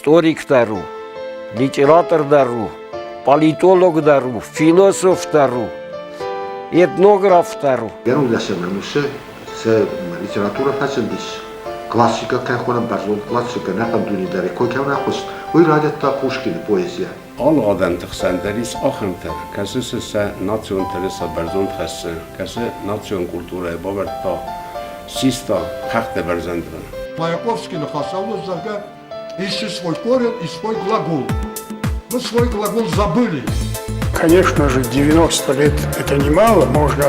Историк дӕр у, литератор дӕр у, политолог дӕр у, философ дӕр у, этнограф дӕр у. Ӕнусӕм ӕнусы цы литературӕ фӕзындис, классикӕ кӕй хонӕм, бӕрзонд классикӕ, ӕнӕхъӕн дуне дӕр кой кӕм райхъуыст, уый райдыдта Пушкины поэзийӕ. Алы адӕмты хсӕн дӕр ис ахӕмтӕ, кӕцы сӕ национ тырыса бӕрзонд хӕссы, кӕцы национ культурӕйы бавӕрдта, систа хӕхтӕ бӕрзӕндмӕ. Маяковский ныхасау, зӕгъгӕ, ищи свой корень и свой глагол. Мы свой глагол забыли. Конечно же, 90 лет – это немало, можно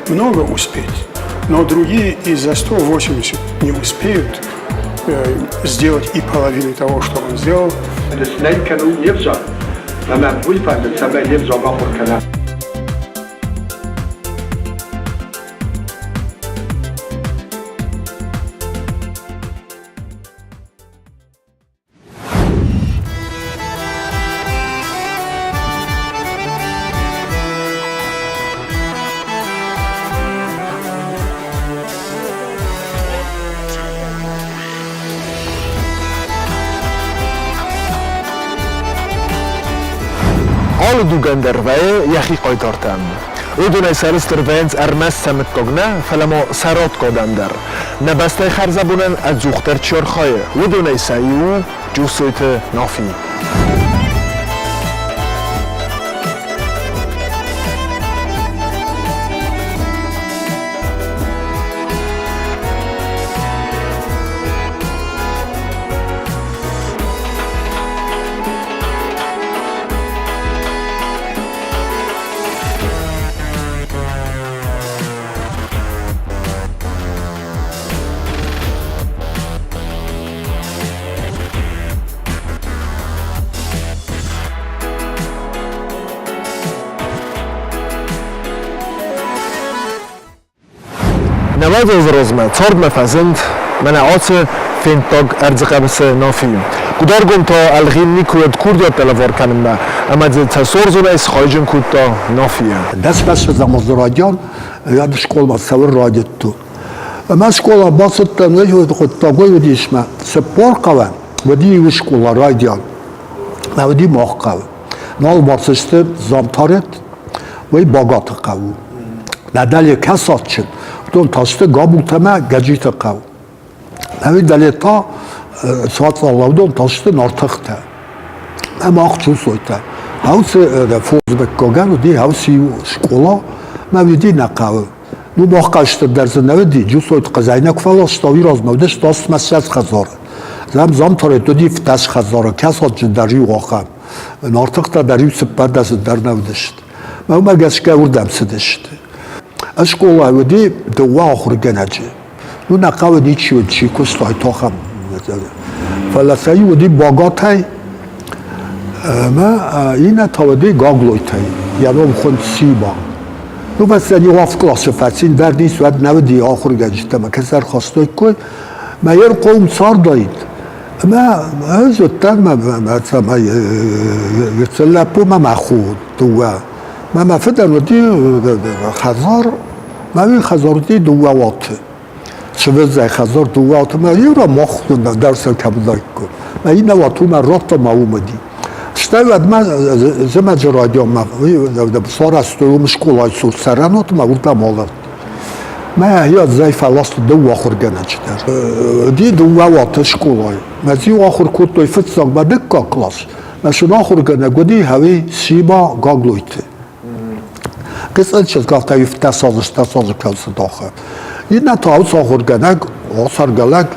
много успеть. Но другие и за 180 не успеют сделать и половины того, что он сделал. Нӕй кӕнун не взаг, ӕмӕ уый фӕнды, цӕмӕй не взаг ахуыр кӕна. Алы дугӕн дӕр вӕййы йӕхи хъайтартӕн. Уыдонӕй сӕрыстыр вӕййынц ӕрмӕст сӕ мыггаг нӕ, фӕлӕ ма сӕ родкодӕн дӕр. Нӕ бӕстӕйы хӕрзӕбонӕн ӕдзухдӕр чи архайы, уыдонӕй сӕ иу у Джусойты Нафи. Нӕуӕдзӕ размӕ цардмӕ фӕзынд мӕнӕ ацы фенддаг ӕрдзыхъӕбысы Нафи. Къуыдаргом та ӕлгъин никуы уыд курдиаттӕ лӕвар кӕнынмӕ ӕмӕ дзы цӕсордзонӕй схайджын кодта Нафийы. Дӕсмӕссӕдзӕм азы райдиан ӕд скъоламӕ цӕуын райдыдтон. Ӕмӕ скъола бацыдтӕн, уый хъуыддагой уыдис мӕ 40 хъӕуӕн, уыди иу скъола райдиан, ӕмӕ уыди мах хъӕуы. Нал бацысты Замтарет, уый Багаты хъӕу у. Нӕ дӕле Кӕсадджын, уыдон та сты Габутӕ мӕ Гӕджиты хъӕу. Ӕви дӕле та Суацъала, уыдон та сты Нартыхтӕ. Ӕмӕ Ахчусойтӕ. Хауцы фондзмыггагӕн уыди хауцы иу скъола, мӕ уыди нӕ хъӕуы. Ну, бахъазты дӕр дзы нӕ уыди, Джусойты хъазайнаг фӕласта, уый размӕ уыдысты астмӕ 20 хӕдзары. Зам Замтарет уыди 17 хӕдзары, Кӕсаджы дӕр иу ахӕм. Нартыхтӕ дӕр иу цыппӕрдӕсы дӕр нӕ уыдысты. Мӕнмӕ гӕсгӕ уырдӕм цыдысты. Скъолайы уыди дыууӕ ахуыргӕнӕджы. Ну, нӕ хъӕуы ничи уыд, чи куыстой тохӕм. Фӕлӕ сӕ иу уыди Богатӕй ӕмӕ иннӕ та уыди Гаглойтӕй. Йӕ ном хуынд Сиба. Ну, бӕстӕ иу авд къласы фӕци, ӕндӕр ницы уӕд нӕ уыди ахуыргӕнджытӕ мӕ кӕцӕр хастой Мӕ йе рхъом цардаид. Ӕмӕ ӕз уыдтӕн мӕ цӕмӕй гыццыл лӕппу мӕ мӕ хо дыууӕ. Мӕ мӕ фыдӕн уыди хӕдзар, мӕ уый хӕдзар уыди дыууӕ уаты. Сывӕдзӕй хӕдзар дыууӕ уаты, мӕ иу мах дӕр сӕ кӕм уыдаиккой. Мӕ иннӕ уат уымӕ радта мӕ уым уыди. Стӕй уӕдмӕ зымӕджы райдианмӕ сарӕзтой уым скъолайы цур цӕрӕнуат ӕмӕ уырдӕм алыгъд. Мӕ йӕ фӕласта дыууӕ ахуыргӕнӕджы дӕр. Уыди дыууӕ уаты скъолайы. Мӕ иу ахуыр кодтой фыццаг мӕ дыккаг класс. Мӕ сын ахуыргӕнӕг уыди Хӕуи Сима Гаглойты. Гыццыл чызг афтӕ ифтӕсазы стӕсазы кӕлцы дахы. Иннӕ та уыцы ахуыргӕнӕг, ацӕргӕ лӕг,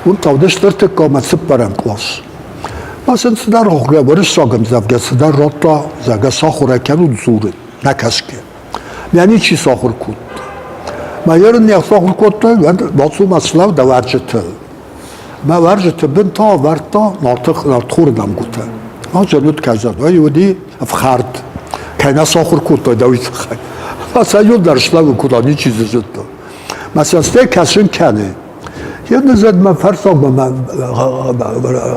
уым та уыдысты ӕртыккаг ӕмӕ цыппӕрӕм кълас. Мӕ сын цыдӕр уырыссаг ӕмдзӕвгӕ цыдӕр радта, зӕгъгӕ, сахуыр ӕй кӕнут дзурын, нӕ кӕсгӕ. Мӕ ничи сахуыр кодта. Мӕ ерын не сахуыр кодтой, уӕд бацу мӕ слӕу дӕ уӕрджытыл. Мӕ уӕрджыты бын та ӕвӕрдта нартхоры нӕмгуытӕ. Зӕнут кӕзӕн, уый уыди ӕфхӕрд. Кӕй нӕ сахуыр кодтой дӕ уый тыххӕй. Сӕ иу дӕр слӕууын кодта, ничи дзы зыдта. Мӕ цӕстӕй кӕсын кӕны. Йе зӕд мӕ фӕрсаг мӕ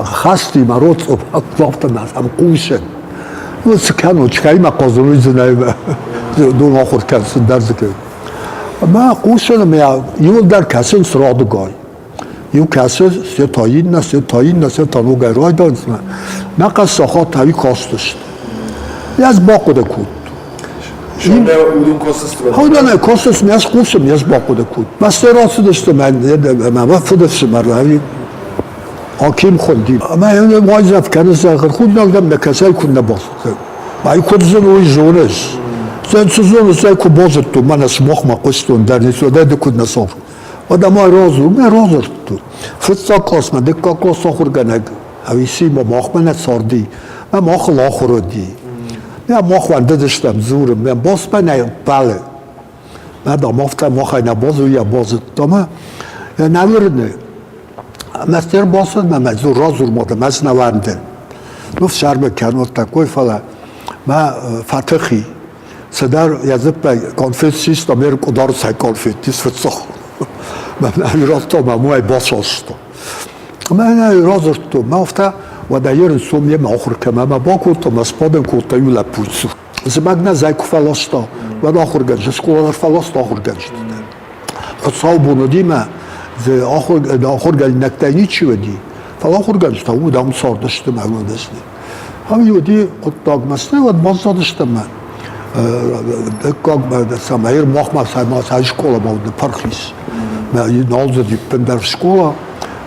хасти мӕ роцъо афтӕ мӕ сӕм хъусын. Ну, цы кӕнон, кӕимӕ хъазон, уый дзы нӕй дон ахуыр кӕн, цыдӕр дзы кӕн. Ӕмӕ хъусын ӕмӕ иуылдӕр кӕсынц радыгай. Иу кӕсы, се та иннӕ, се та иннӕ, се та ногӕй райдайынц. Мӕ хъӕссахат ӕви кастысты. Ӕз бахъуыды кодтон. Уыдонӕй кастысты, ӕз хъусын, ӕз бахъуыды кодтон. Мӕ рацыдысты мӕ фыдыфсымӕр ӕви Аким хуынди. Ӕмӕ йын уайдзӕф кӕны, зӕгъын, худинаг дӕм нӕ кӕсай куы нӕ бацыдтӕн. Ай куыд зын, уый зоныс. Цы цы зоныс, ӕй куы базыдтон, мӕнӕ сымахмӕ хъуыстон дӕр, ницы, уӕдӕ ды куыд нӕ сахуыр. Уӕдӕ ма радзур, мӕ радзырдтон. Фыццаг классмӕ, дыккаг класс ахуыргӕнӕг ӕви махмӕ нӕ царди, мӕ махыл ахуыр уыди. Мӕ мах уӕндыдыстӕм дзурын, мӕ босмӕ нӕ ппӕлы. Мӕ дам, афтӕ махӕй нӕ базуйа базыдта мӕ. Нӕ уырны. Мастер бацыд мӕ мӕ дзур радзур ма мӕ нӕ уӕндын. Ну, фсӕрмы кӕнут такой, фӕлӕ мӕ фӕтыхи. Цыдӕр йӕ дзыппӕй конфет систа, ме ркъуыдарцӕй конфет фыццаг. Мӕ радта мӕ муай басаста. Ӕмӕ йын радзырдтон, мӕ афтӕ, уӕдӕ ерын сом йемӕ ахуыр кӕм ӕмӕ бакодта, мӕ сбадын кодта иу лӕппуйы цур. Зымӕг нӕ зӕй куы фӕласта, уӕд ахуыргӕнджыты, скъола дӕр фӕласта ахуыргӕнджыты дӕр. Хуыцаубон уыди мӕ дзы ахуыргӕнинӕгтӕй ничи уыди, фӕлӕ ахуыргӕнджытӕ уыд ам цардысты мӕ уыдысты. Ам уыди хъуыддагмӕ, стӕй уӕд баззадыстӕм мӕ дыккаг цӕмӕй махмӕ сӕ скъоламӕ уыд ныппырх ис. Мӕ нал дзы ӕппындӕр скъола.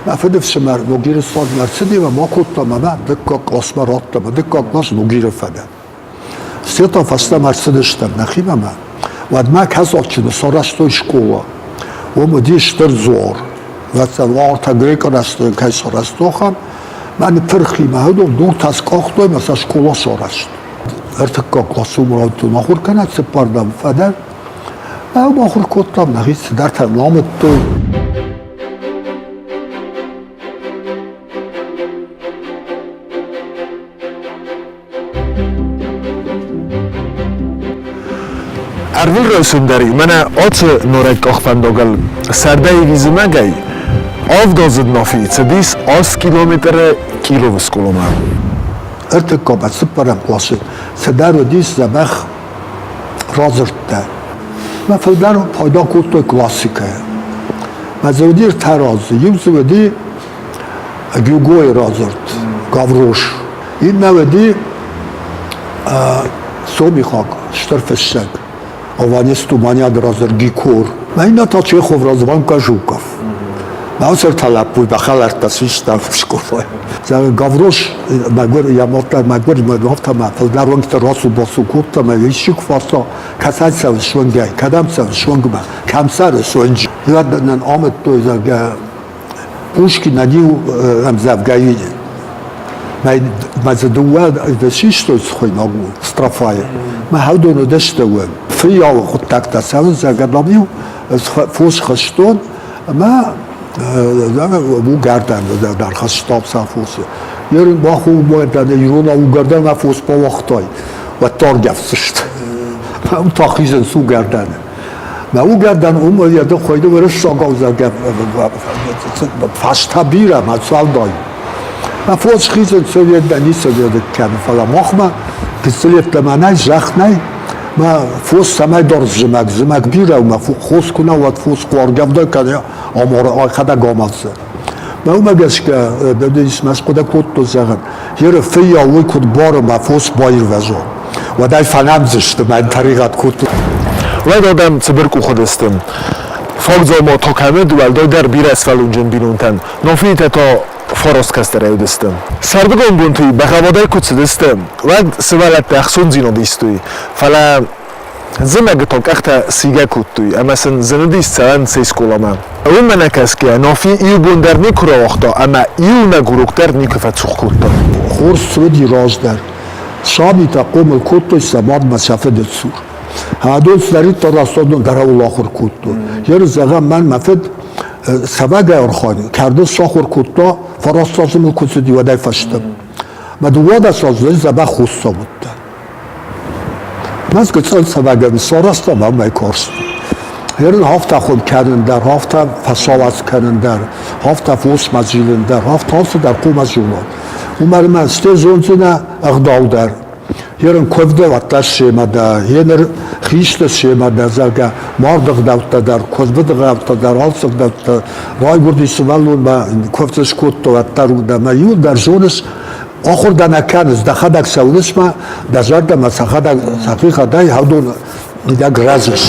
Мӕ фыдыфсымӕр Ногиры цардмӕ ӕрцыди ӕмӕ ма кодта мӕнӕ дыккаг классмӕ радта мӕ дыккаг класс Ногиры фӕдӕн. Стӕй фӕстӕмӕ ӕрцыдыстӕм нӕхимӕ мӕ. Уӕдмӕ Казаччыны сарӕзтой скъола. Уым уыди стыр дзуар. Ӕвӕццӕгӕн, грекъы рӕстӕг кӕй сарӕзтой, ахӕм. Мӕ ныппырх и мӕ уыдон дуртӕ скъахтой ӕмӕ сӕ скъола сарӕзтой. Ӕртыккаг классы уым райдыдтон ахуыр кӕнӕ цыппӕрдӕм фӕдӕн. Ӕмӕ ахуыр кодтам, нӕхи цыдӕртӕ амыдтой. Ӕрвылрайсом дӕр мӕнӕ ацы нарӕг къахвӕндагыл сӕрдӕй ӕви зымӕгӕй авдаздзыд Нафи цыдис аст километры Кировы скъоламӕ. Ӕртыккаг цыппӕрӕм къласы цыдӕр уыдис дзӕбӕх радзырдтӕ. Мӕ фылдӕр пайда кодтой классикӕйӕ. Мӕ дзы уыди ӕртӕ радзы. Иу дзы уыди Гюгойы радзырд «Гаврош». Иннӕ уыди сомихаг стыр фыссӕг Ованес Туманяны радзырд «Гикор». Иннӕ та Чехов радзырд Жуков. Ӕртӕ лӕппуйы бахӕлӕрттӕ систам скъолайы. Гаврош мӕгуыр йӕ мадта мӕгуыр афтӕ фылдӕр уӕнгтӕ рацу-бацу кодта ӕмӕ исчи куы фарста, кӕцӕй цӕуыс уӕнгӕй, кӕдӕм цӕуыс уӕнгмӕ, кӕм цӕрыс уӕнджы. Уӕд нын амыдтой, зӕгъгӕ, Пушкинӕн иу ӕмдзӕвгӕйы мӕ дзы дыууӕ систой цхуыйнаг у строфайы. Мӕ хӕдон уыдысты уым. Фыййауы хъуыддӕгтӕ цӕуынц, зӕгъгӕ, дам-иу фос хызтон ӕмӕ угӕрдӕн дӕр хызтам сӕ фосы. Ерын мах угӕрдӕны ирон угӕрдӕнмӕ фос бауагътай, уӕд та ӕргӕвддзысты. Уым та хизынц угӕрдӕны. Мӕ угӕрдӕн уым йӕ дыхъойды уырыссагау зӕгъгӕ фӕстӕ бирӕ мӕ цуалдай. Мӕ фос хизын совет ницы кӕны, фӕлӕ махмӕ гыццылеттӕмӕ нӕй, зӕхх нӕй. Мӕ фос цӕмӕй дӕр зымӕг, зымӕг бирӕ у, мӕ хос куы нӕ уӕд фос хъуаргӕвдӕ кӕны ӕхӕдӕг амӕлдзӕн. Мӕ уымӕ гӕсгӕ мӕ схъуыды кодтон, зӕгъын, еры фыййау уый куыд бары, мӕ фос баирвӕзон. Уӕд ӕй фӕнӕмдзысты, мӕ тӕригъӕд кодтой. Уӕд адӕм цыбыркъух уыдысты. Фагдзаума та кӕм уыд, уӕлдайдӕр бирӕ сывӕллонджын бинонтӕн. Нафиитӕ та фараст кӕстӕрӕй уыдысты. Сӕрдыгон бонты бӕгъӕввадӕй куы цыдысты, уӕд сывӕллӕттӕ ӕхцондзинад истой, фӕлӕ зымӕгы та къӕхтӕ сийгӕ кодтой ӕмӕ сын зын уыдис цӕрӕн се скъоламӕ. Уымӕ нӕ кӕсгӕйӕ, Нафи иу бон дӕр никуы рауагъта ӕмӕ иунӕг урок дӕр никуы фӕцух кодта. Хорз цы уыди раздӕр, сабитӕ хъомыл кодтой сӕ мадмӕ сӕ фыды цур. Адон цыдӕриддӕр растадон дӕр ауыл ахуыр кодтой. Ер зӕгъӕм, мӕн мӕ фыд цӕвӕгӕй ӕрхайын, кӕрдын сахуыр кодта, фараст мыл куы цыди, уӕдӕй фӕстӕмӕ. Мӕ 12 азы дзӕбӕх хос цӕуыдтӕн. Мӕ гыццыл цӕвӕгӕн сарӕзтам ӕмӕ карст. Ерын афтӕ хуым кӕнын дӕр, афтӕ фӕсалац кӕнын дӕр, афтӕ фосмӕ зилын дӕр, афтӕ алцыдӕр хъуымӕ зонон. Уымӕн ӕмӕ стӕй зондзынӕ ӕгъдау дӕр. Ерын куывды уӕддӕр семӕ дӕ, еныр хисты семӕ дӕ, зӕгъгӕ, марды гъдӕуттӕ дӕр, куывды гъдӕуттӕ дӕр, алцы гъдӕуттӕ райгуырди сывӕллонмӕ куывд скодта, уӕддӕр у дӕ мӕ иуылдӕр зоныс, ахуыр дӕ нӕ кӕныс, дӕхӕдӕг цӕуыныс мӕ, дӕ зӕрдӕмӕ сӕхӕдӕг сӕхихъӕдӕй хӕдон мидӕг рӕзыс.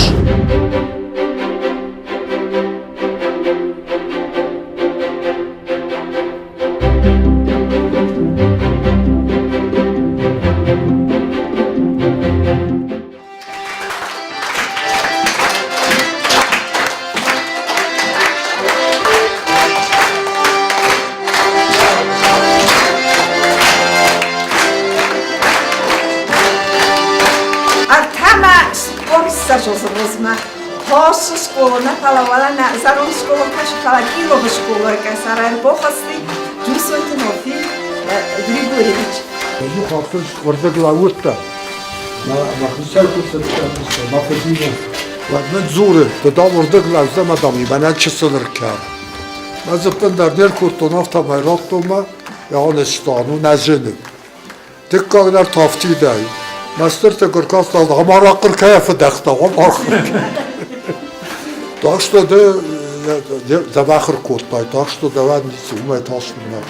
Ӕртӕмӕ 40 размӕ Хосы скъола нӕ фӕлӕ уӕлӕ нӕ зӕронд скъола кӕсы, фӕлӕ Кировы скъола кӕсара ӕрбохасти Джусой Тимофей Григорьевич. Иу хатт уырдыг лӕууыдтӕн. Мӕхицӕй куы цыдтӕн, мӕ фыдимӕ. Уӕд мын дзуры, ды дам уырдыг лӕудзӕ мӕ дам мӕнӕ чысыл ӕркӕн. Мӕ дзыппын дӕр не ркодтон, афтӕмӕй радтон мӕ, йӕ анызтон, у нӕ зыны. Дыккаг дӕр тафтидӕй. Мастертӕ куы ркастал, амарахъыр кӕй фыдӕхтӕ, Так что ды дзӕбӕх ӕркодтай, так что дӕуӕн ницы, уымӕй тас нӕ.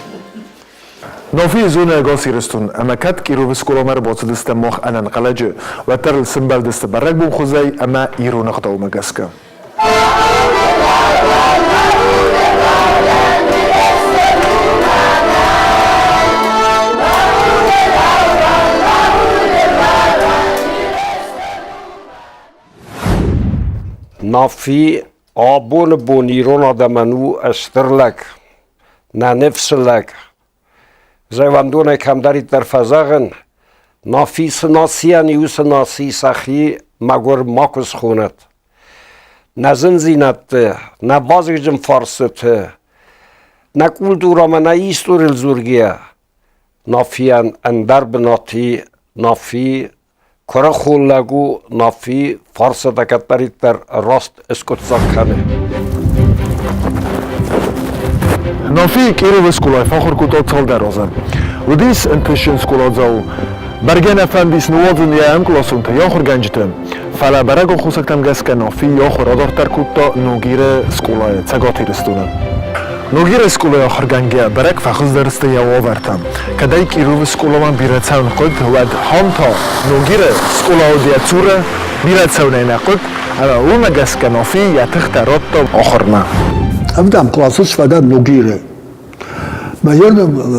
Нафийы зоны ӕгас Ирыстон, ӕмӕ кӕд Кировы скъоламӕ ӕрбацыдыстӕм мах ӕнӕнхъӕлӕджы, уӕддӕр ыл сымбӕлдысты бӕрӕгбонхуызӕй ӕмӕ ирон ӕгъдаумӕ гӕсгӕ. Нафи абоны бон ирон адӕмӕн у стыр лӕг, нӕ ныфсы лӕг. Зӕвӕндонӕй кӕмдӕриддӕр фӕзӕгъын, Нафи цы нацийӕн и, уыцы наци сӕхи мӕгуыр макуы схонӕд. Нӕ зындзинӕдты, нӕ базыгджын фарстыты, нӕ культурӕмӕ, нӕ историйыл дзургӕйӕ, Нафийӕн ӕндӕр бынат и, Нафи куырыхон лӕг у, Нафи фарсатӕ кӕддӕриддӕр раст скъуыддзаг кӕны. Нафи Кировы скъолайы фӕахуыр кодта цалдӕр азы. Уыдис ӕнтыстджын скъоладзау. Бӕргӕ нӕ фӕндис ныууадзын йӕ ӕмкъласонтӕ, йӕ ахуыргӕнджыты. Фӕлӕ бӕрӕг аххосӕгтӕм гӕсгӕ Нафи йӕ ахуыр адарддӕр кодта Ногиры скъолайы Цӕгат Ирыстоны. Ногиры скъолайы ахуыргӕнгӕ бӕрӕг фӕхуыздӕр сты йӕ уавӕртӕ. Кӕд ӕй Кировы скъоламӕ бирӕ цӕуын хъуыд, уӕд хам та Ногиры скъола уыд йӕ цуры, бирӕ цӕуын ӕй нӕ хъуыд, ӕмӕ уымӕ гӕсгӕ Нафи йӕ тыхтӕ радта ахуырмӕ. Ӕвдӕм къласы сфӕдӕн Ногиры. Мӕ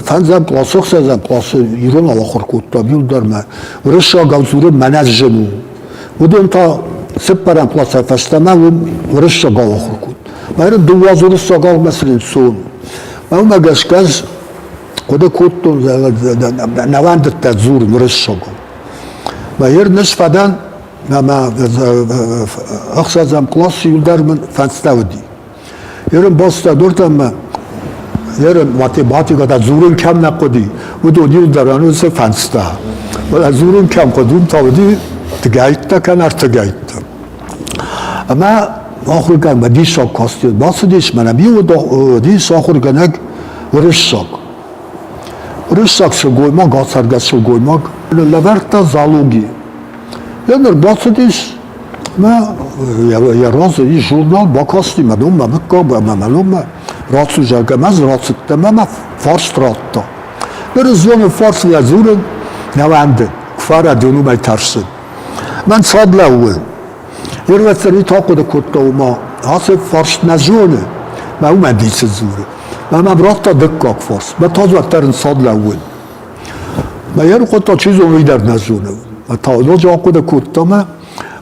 фӕндзӕм къласы, ӕхсӕзӕм къласы иронау ахуыр кодтам иу дӕр мӕ уырыссагау дзурын мӕнӕ зын у. Уыдон та цыппӕрӕм къласӕй фӕстӕмӕ уым уырыссагау ахуыр кодтой. Мӕ дыууӕ уырыссагау мӕ цы Мӕ уымӕ гӕсгӕ ӕз хъуыды кодтон, нӕ уӕндыдтӕ дзурын уырыссагау. Мӕ ер ныфс фӕдӕн, ӕмӕ ӕхсӕзӕм къласы иу дӕр мын фӕндтӕ уыди. Ерын бацыдтӕ дуртӕммӕ, ерын математикӕ дзурын кӕм нӕ хъуыди, уыдон иу дӕр ӕнусы фӕндтӕ. Фӕлӕ дзурын кӕм хъуыд, уым та уыди дыгӕйттӕ кӕнӕ ӕртыгӕйттӕ. Ӕмӕ ахуыргӕнӕгмӕ диссаг касти. Бацыдис мӕнӕ иу уыдис ахуыргӕнӕг уырыссаг. Уырыссаг сылгоймаг, ацӕргӕ сылгоймаг лӕвӕрдта зоологи. Йе ныр бацыдис мӕ йӕ разы ис журнал, бакасти мӕ номмӕ, мыггаг ӕмӕ мӕ номмӕ. Рацу, зӕгъгӕ, мӕ дзы рацыдтӕн ӕмӕ мӕ фарст радта. Ныр ӕз зонын фарсыл дзурын, нӕ уӕнды, куы фӕрӕдион, уымӕй тӕрсын. Мӕн цад лӕууы. Ирвӕццӕн та хъуыды кодта, ома ацы фарст нӕ зоны, мӕ уымӕн ницы дзуры. Мӕ мӕм радта дыккаг фарст. Мӕ та уӕддӕр ӕнцад лӕууын. Мӕ йӕ рхуыдта, чи зоны, уый дӕр нӕ зоны. Мӕ та ноджы ахъуыды кодта мӕ,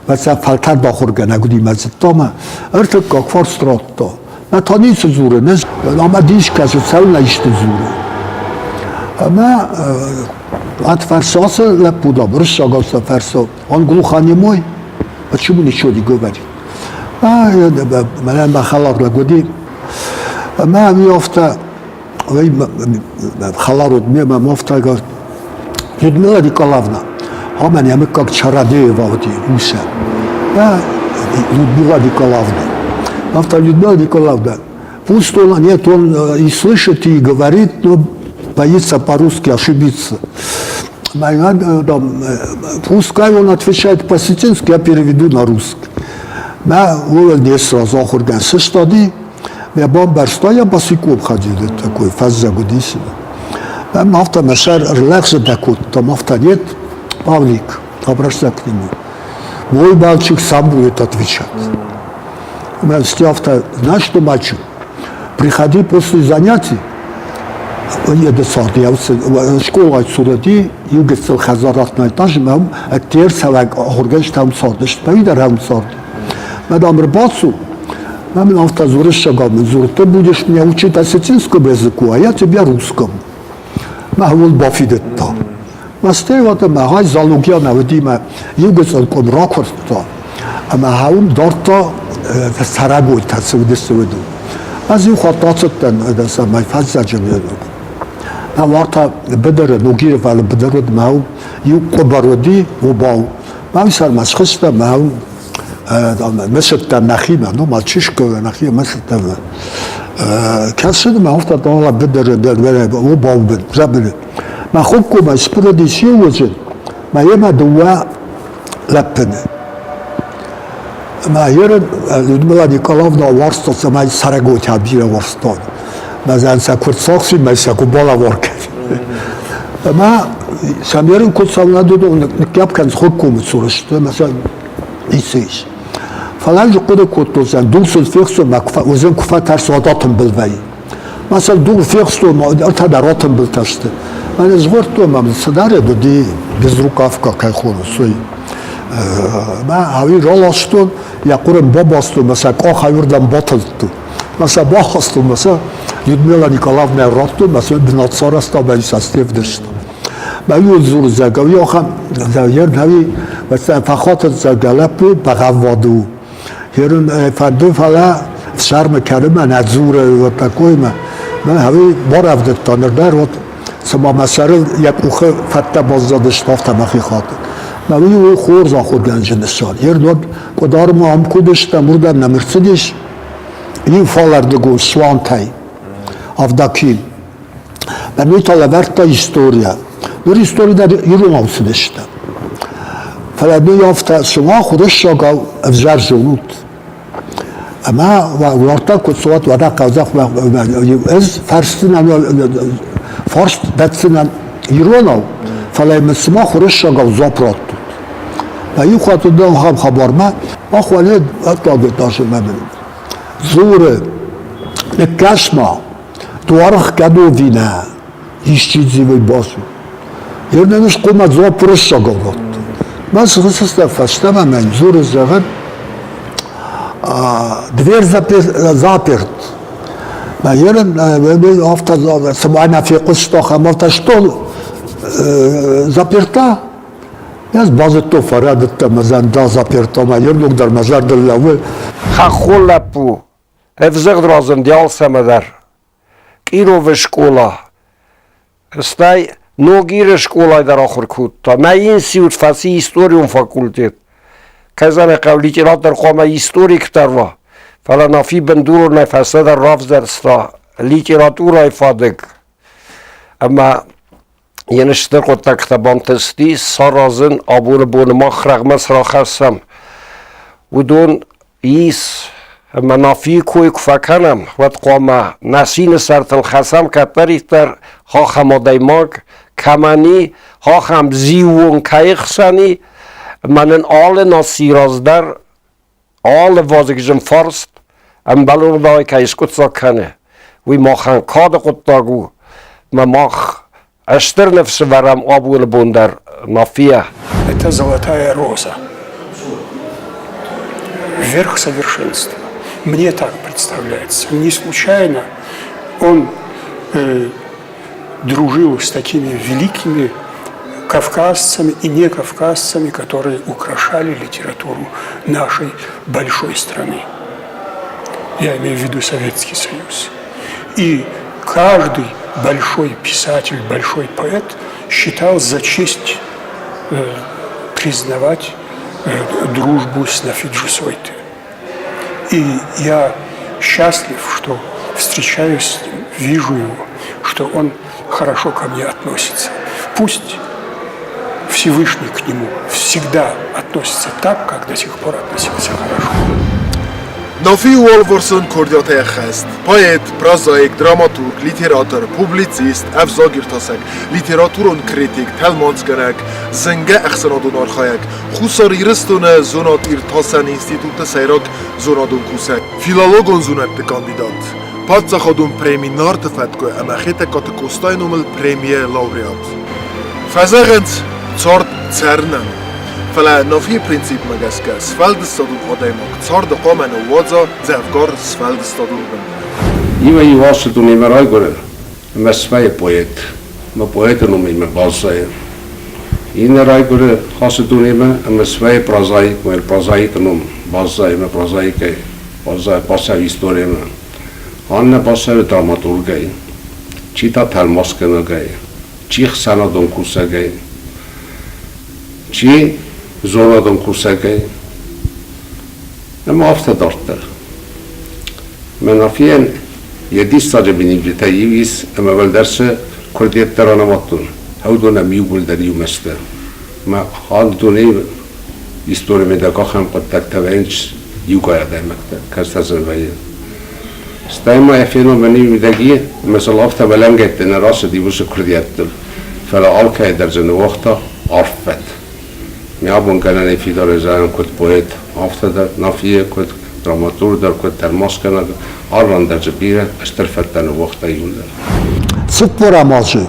мӕ сӕ фӕлтӕрд ахуыргӕнӕг уыди мӕ зыдта мӕ ӕртыккаг фарст радта. Мӕ та ницы дзуры, ӕмӕ дис кӕсы, цӕуылнӕ исты дзуры. Ӕмӕ от фӕрсы лӕппу дам, уырыссагау сӕ фӕрсы, он глухонемой, почему ничего не говорит? А, мӕнӕн мӕ хӕлар лӕг уыди. Ӕмӕ уый афтӕ, хӕлар уыд мемӕ, афтӕ говорит, Людмила Николаевна, амӕн йӕ мыггаг Чарадеева уыди усӕн. Людмила Николаевна. Афтӕ Людмила Николаевна, пусть он, нет, он и слышит, и говорит, но боится по-русски ошибиться. Там, пускай он отвечает по-осетински, я переведу на русский. Мӕ уый не сразу ахуыргӕн сыстади, мӕ бамбӕрста, я босиком ходил, такой фӕззӕг уыдис. Мӕм афтӕ мӕ сӕр ӕрлӕгъзытӕ кодтам, афтӕ нет, Павлик, обращался к нему. Мой мальчик сам будет отвечать. Мӕ афтӕ, знаешь что, мальчик, приходи после занятий, еды царди, школайы цурыди, иу гыццыл хӕдзар на этаже, мӕм ӕдде ӕрцӕуӕг ахуыргӕнджытӕ цардысты, мӕ дӕр ам цард. Мӕ дам ӕрбацу, мӕ мын афтӕ дзуры мын дзуры, ты будешь меня учить осетинскому языку, а я тебя русскому. Мӕ уыл бафидыдта. Мӕстӕй уӕд мӕ залогиа нӕ уыди, мӕ иу гыццыл къуым ракуырдта, ӕмӕ уым дардта цӕрӕгойтӕ цы уыдысты, уыдон. Ӕз иу хатт ацыдтӕн цӕмӕй фӕззӕджы мӕ уартӕ быдыры, Ногиры фале быдыр уыд, мӕ иу къуыбыр уыди, обау. Мӕ сӕрмӕ схызтӕн, мӕ мысыдтӕн нӕхимӕ, ну, мальчишка нӕхимӕ мысыдтӕн. Кӕсын мӕ афтӕ дала быдыры обау бын, зӕбыры. Мӕ хуыккомӕ сбырыдис иу уызын, мӕ йемӕ дыууӕ лӕппыны. Мӕ ерын Людмила Николаевна уарзта, цӕмӕй цӕрӕгойтӕ бирӕ уарзтон. Мӕ сӕ куы рцахси, мӕ сӕ куы балӕвар кӕнин. Ӕмӕ сӕм ерын куы цӕуына уыдон ныккӕпп кӕнынц хуыккомы цур сты ӕмӕ сӕ ницы ис. Фӕлӕ ӕз хъуыды кодтон, сӕ дур сын фехсон, мӕ уызын куы фӕтӕрсы, уӕд атымбыл вӕййы. Мӕ сӕ дур фехстон, ӕртӕ дӕр атымбылтӕ сты. Мӕ згъордтон, мӕм цыдӕр уыди безрукавка кӕй хонынц, уый. Мӕ ауи раластон, йӕ хъуырын бабастон, мӕ сӕ къах аиуырдӕм батылдтон. Мӕ сӕ бахастон, мӕ сӕ Людмила Николаевнӕ радтон, мӕ сӕ бынат сарӕзта, мӕ сӕ стевдыста. Мӕ иу дзуры, зӕгъгӕ, уый ахӕм зӕгъгӕ, фӕхатыд, зӕгъгӕ, лӕппу бӕгъӕввад у. Ерын фӕнды, фӕлӕ фсӕрмы кӕны мӕ нӕ дзуры вот такой мӕ. Мӕ хӕви барӕвдыдта ныр дӕр вот цыма мӕ сӕрыл йӕ къухы фӕдтӕ баззадысты, афтӕ мӕхи хаты. Мӕ уый у хорз ахуыргӕнджы нысан. Ер уӕд Къуыдармӕ ам куыд стӕм, уырдӕм нӕм ӕрцыдис иу фалӕрдыгон Суантӕй, Авдакил. Мӕн уый та лӕвӕрдта историйӕ. Ныр истори дӕр иронау цыдысты. Фӕлӕ ныр афтӕ сымах уырыссагау ӕвзӕр зонут. Ӕмӕ уартӕ куы цуат, уӕдӕ хъӕлдзӕг ӕз фӕрсдзынӕн, фарст дӕтдзынӕн иронау, фӕлӕ мын сымах уырыссагау дзуапп раттут. Иу хатт уыд ахӕм хабармӕ, мах уӕле ӕддаг этажы мӕ дзуры, ныккӕс-ма, Дуарӕхгӕд ӕви нӕ, исчи дзивӕй бацу. Ернӕн скъомӕ дзуапп уырыссагау радта. Мӕ сыхы фӕстӕмӕ мӕн дзуры, зӕгъын, дверь заперт. Мӕ ерын афтӕ цыма нӕ фехъуыста, афтӕ что заперта? Ӕз базыдтон, фӕрӕдыдтӕн мӕ зӕнда заперта, мӕ ерног дӕр мӕ зӕрдыл лӕууы. Хӕххон лӕппу Ӕвзӕгъд разынди алцӕмӕ дӕр. Къировы скъола, стӕй Ногиры скъолай дӕр ахуыр кодта. Мӕ институт фӕци историон факультет. Кӕй зӕгъын хъӕуы, литератор хъуамӕ историк дӕр уа, фӕлӕ Нафи бындуронӕй фӕстӕдӕр равзӕрста литературӕйы фадыг. Ӕмӕ йын стыр хъуыддӕгтӕ бантысти саразын абоны боны мах рӕгъмӕ цы рахӕссӕм, уыдон ис ӕмӕ Нафийы кой куы фӕкӕнӕм, уӕд хъуамӕ нӕ цины сӕртыл хӕцӕм кӕддӕриддӕр ахӕм адӕймаг, кӕмӕн и, ахӕм зиууон кӕй хсӕн и, ӕмӕ нын алы нацийы раз дӕр алы вазыгджын фарст ӕмбӕлон кӕй скъуыддзаг кӕны, уый махӕн кады хъуыддаг у, ӕмӕ мах стыр ныфс вӕрӕм абоны бон дӕр Нафийӕ. Это золотая роза. Верх совершенства. Мне так представляется. Не случайно он дружил с такими великими кавказцами и не кавказцами, которые украшали литературу нашей большой страны. Я имею в виду Советский Союз. И каждый большой писатель, большой поэт считал за честь признавать дружбу с Нафи Джусойты. И я счастлив, что встречаюсь с ним, вижу его, что он хорошо ко мне относится. Пусть Всевышний к нему всегда относится так, как до сих пор относился хорошо. Нафи у алыварсон курдиатӕй ӕххӕст. Поэт, прозаик, драматург, литератор, публицист, ӕвзагиртасӕг, литературон критик, тӕлмацгӕнӕг, зынгӕ ӕхсӕнадон архайӕг, Хуссар Ирыстоны зонад-иртасӕн институты сӕйраг зонадон кусӕг, филологон зонӕдты кандидат, паддзахадон преми Нарты фӕткъуы ӕмӕ Хетӕгкаты Къостайы номыл премийы лауреат. Фӕзӕгъынц, цард цӕрынӕн у. Фӕлӕ Нафийы принципмӕ гӕсгӕ сфӕлдыстадон адӕймаг царды хъуамӕ ныууадза дзӕвгар сфӕлдыстадон бынтӕ. Иуӕй-иу ацы дунемӕ райгуыры ӕмӕ свӕййы поэт, ӕмӕ поэты номимӕ баззайы. Иннӕ райгуыры ацы дунемӕ ӕмӕ свӕййы прозаик, ӕмӕ прозаикы ном баззайы ӕмӕ прозаикӕй баззайы бацӕуы историмӕ. Аннӕ бацӕуы драматургӕй, чи та тӕлмацгӕнӕгӕй, чи хсӕнадон кусӕгӕй, чи зонадон кусӕгӕй ӕмӕ афтӕ дарддӕр. Мӕ Нафийӕн йӕ диссаджы миниуджытӕй иу ис ӕмӕ уӕлдӕр цы куырдиӕттӕ ранымадтон, уыдон ӕм иууылдӕр иумӕ сты. Мӕ алы дунейы историйы мидӕг ахӕм хъуыддӕгтӕ вӕййынц иугай адӕймӕгтӕ, кӕцытӕ дзы вӕййы. Стӕй ма йӕ феномен иу мидӕг и, ӕмӕ сыл афтӕ уӕлӕнгӕйтты нӕ рацыди уыцы куырдиӕттыл, фӕлӕ алкӕйы дӕр дзы ныууагъта арф фӕд. Ме абон гӕнӕн фидарӕй зӕгъӕн куыд поэт, афтӕ дӕр Нафийы куыд драматург дӕр, куыд тӕлмацгӕнӕг, арвӕн дӕр дзы бирӕ стыр фӕдтӕ ныууагъта иуылдӕр. Цыппӕрӕм азы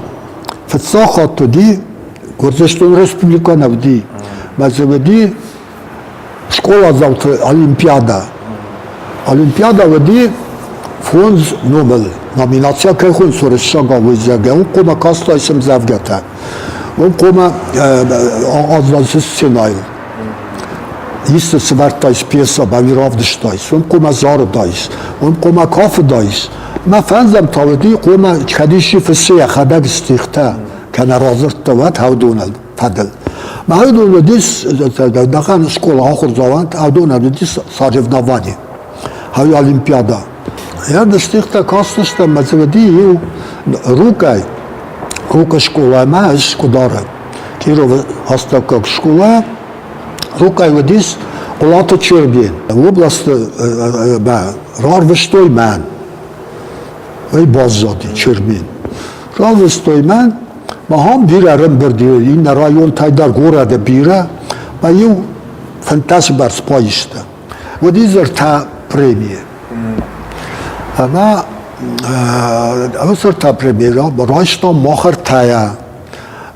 фыццаг хатт уыди Гуырдзыстоны республикӕ нӕ уыди, мӕ дзы уыди скъоладзауты олимпиадӕ. Олимпиадӕ уыди фондз номыл номинацийӕ кӕй хонынц уырыссагау, уый зӕгъгӕ, уым хъуамӕ кастаис ӕмдзӕвгӕтӕ. Уым хъуамӕ аззадис сценӕйыл. Исты сӕвӕрдтаис пьесӕ, бауи равдыстаис, уым хъуамӕ зарыдаис, уым хъуамӕ кафыдаис. Мӕ фӕндзӕм та уыди, хъуамӕ кӕд исчи фыссы йӕхӕдӕг стихтӕ, кӕнӕ радзырдта, уӕд Хӕвдонӕн фӕдыл. Мӕ Хӕвдон уыдис, нӕхъӕн скъола ахуырдзауӕн, Хӕвдонӕн уыдис соревновани, хӕви олимпиада. Йӕ стихтӕ кастыстӕм, мӕ дзы уыди иу рукъӕй, Рукъы скъоламӕ ӕз Къуыдары, Кировы астӕуккаг скъола, Рукъӕй уыдис Хъуылаты Чермен. Областы рарвыстой мӕн. Уый баззади Чермен. Рарвыстой мӕн, махӕн бирӕ ӕрӕмбырд иннӕ районтӕй дӕр горӕты бирӕ, мӕ иу 15 бӕрц поисты. Уыди дзы ӕртӕ премийы. Ӕмӕ уыцы ӕртӕ премийы райстам мах ӕртӕйӕ.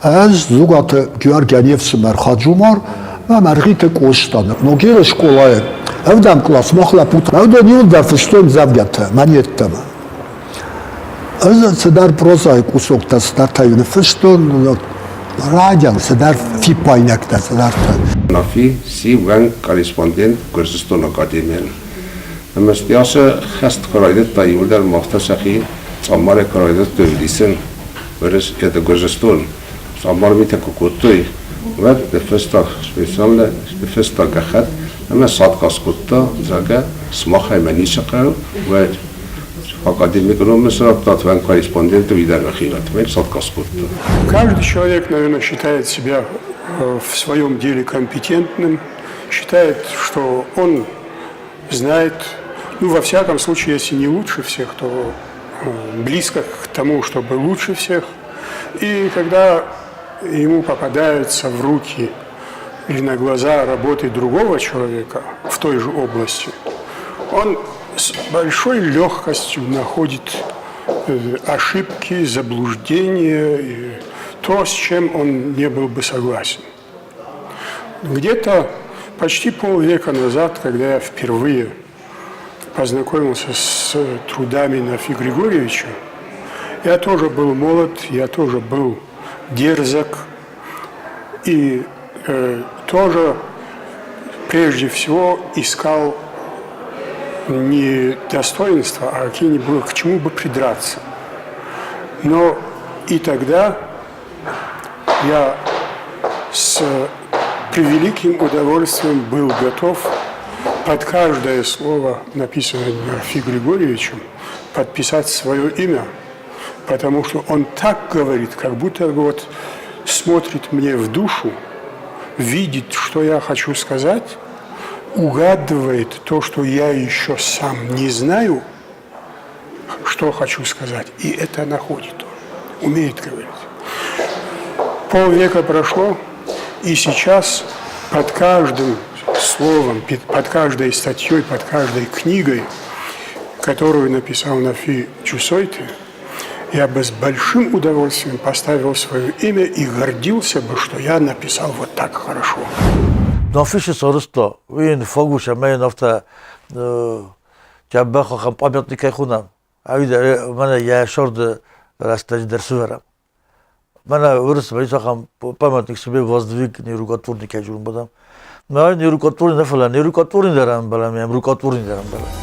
Ӕз Дзугаты Георгиан йе фсымӕр Хаджумар ӕмӕ Мӕргъиты Къоста. Ногиры скъолайы ӕвдӕм кълас мах лӕппутӕ уыдон иуылдӕр фыстой ӕмдзӕвгӕтӕ мӕн йеддӕмӕ. Ӕз цыдӕр прозӕйы кусоктӕ цыдӕртӕ ныффыстон, райдиан цыдӕр фиппаинӕгтӕ цыдӕртӕ. Нафи си уӕнг корреспондент Гуырдзыстоны академийӕн. Ӕмӕ ацы хӕст куы райдыдта, иуылдӕр махтӕ сӕхи цъаммарӕй куы райдыдтой ӕвдисын, Уырыс это Гуырдзыстон цъаммар митӕ куы кодтой, уӕд ныффыста специально ныффыста гӕххӕтт ӕмӕ садкъас кодта, зӕгъгӕ, сымахӕй мӕ ницы хъӕуы, уӕд академик номы срадтат уӕн корреспонденты уый дӕр нӕхи гъӕтмӕ садкъас кодта. Каждый человек, наверное, считает себя в своем деле компетентным, считает, что он знает, ну, во всяком случае, если не лучше всех, то близко к тому, чтобы лучше всех. И когда ему попадаются в руки или на глаза работы другого человека в той же области, он с большой легкостью находит ошибки, заблуждения, то, с чем он не был бы согласен. Где-то почти полвека назад, когда я впервые познакомился с трудами Нафи Григорьевича, я тоже был молод, я тоже был дерзок и тоже прежде всего искал не достоинства, а какие-нибудь, к чему бы придраться. Но и тогда я с превеликим удовольствием был готов под каждое слово, написанное Нафи Григорьевичем, подписать свое имя, потому что он так говорит, как будто вот Смотрит мне в душу, видит, что я хочу сказать, угадывает то, что я еще сам не знаю, что хочу сказать, и это находит он, умеет говорить. Полвека прошло, и сейчас под каждым словом, под каждой статьей, под каждой книгой, которую написал Нафи Чусойте, я бы с большим удовольствием поставил свое имя и гордился бы, что я написал вот так хорошо. Нафи цы сарӕзта, уый йын фаг ус ӕмӕ йын афтӕ Тӕбӕгъ ахӕм памятник кӕй хонӕм, ӕви мӕнӕ йӕ сӕрды рӕстӕджы дӕр сывӕрӕм. Мӕнӕ уырысмӕ ис ахӕм памятник себе воздвиг нерукотворный кӕй дзурын бадӕм. Мӕ нерукотворный нӕ фӕлӕ нерукотворный дӕр ӕмбӕлӕм, ӕм рукотворный дӕр ӕмбӕлӕм.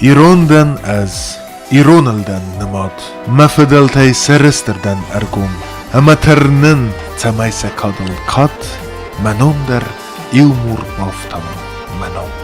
Ирон дӕн ӕз, ироныл дӕн нымад, Мӕ фыдӕлтӕй сӕрыстыр дӕн ӕргом, Ӕмӕ тырнын, цӕмӕй сӕ кадыл кад, Мӕ ном дӕр иу мур бафтауа, мӕ ном.